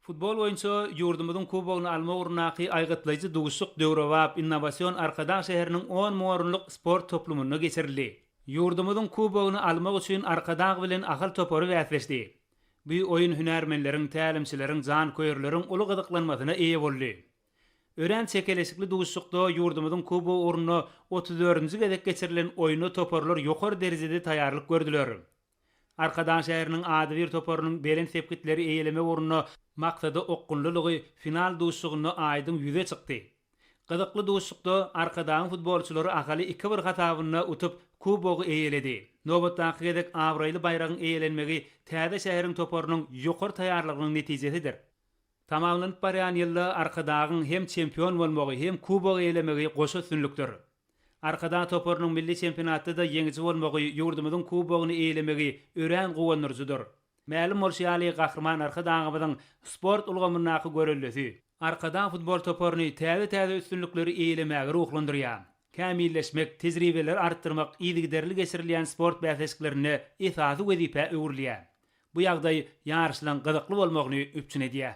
Futbol boýunça ýurdumyzyň kubogyny almak ugrundaky aýgytlaýjy duşuşyk döwrebap innowasion Arkadag şäheriniň on müň orunlyk sport toplumynda geçirildi. Ýurdumyzyň kubogyny almak üçin Arkadag bilen Ahal topary bäsleşdi. Bu oýun hünärmenleriň, tälimçileriň, janköýerleriň uly gyzyklanmasyna eýe boldy. Örän çekeleşikli duşuşykda ýurdumyzyň kubogy ugrunda 34-nji gezek geçirilen oýna toparlar ýokary derejede taýýarlyk gördüler. Arkadag şäheriniň adybir toparynyň belent sepgitleri eýelemek ugrunda maksada okgunlylygy final duşuşygynda aýdyň ýüze çykdy. Gyzykly duşuşykda Arkadagyň futbolçylary Ahaly iki-bir hasabynda utup, kubogy eýeledi. Nobatdaky gezek abraýly baýragyň eýelenmegi täze şäheriň toparynyň ýokary taýýarlygynyň netijesidir. Tamamlanyp barýan ýylda Arkadagyň hem çempion bolmagy, hem kubok eýelemegi goşa üstünlikdir. Arkadag toparynyň milli çempionatda-da ýeňiji bolmagy, ýurdumyzyň kubogyny eýelemegi örän guwandyryjydyr. Mälim bolşy ýaly, Gahryman Arkadagymyzyň sport ulgamyndaky göreldesi, Arkadag futbol toparyny täze-täze üstünlikleri eýelemäge ruhlandyrýar. Kämilleşmek, tejribeleri artdyrmak yzygiderli geçirilýän sport bäsleşiklerinde esasy wezipä öwrülýär. Bu ýagdaý ýaryşlaryň gyzykly bolmagyny üpjün edýär.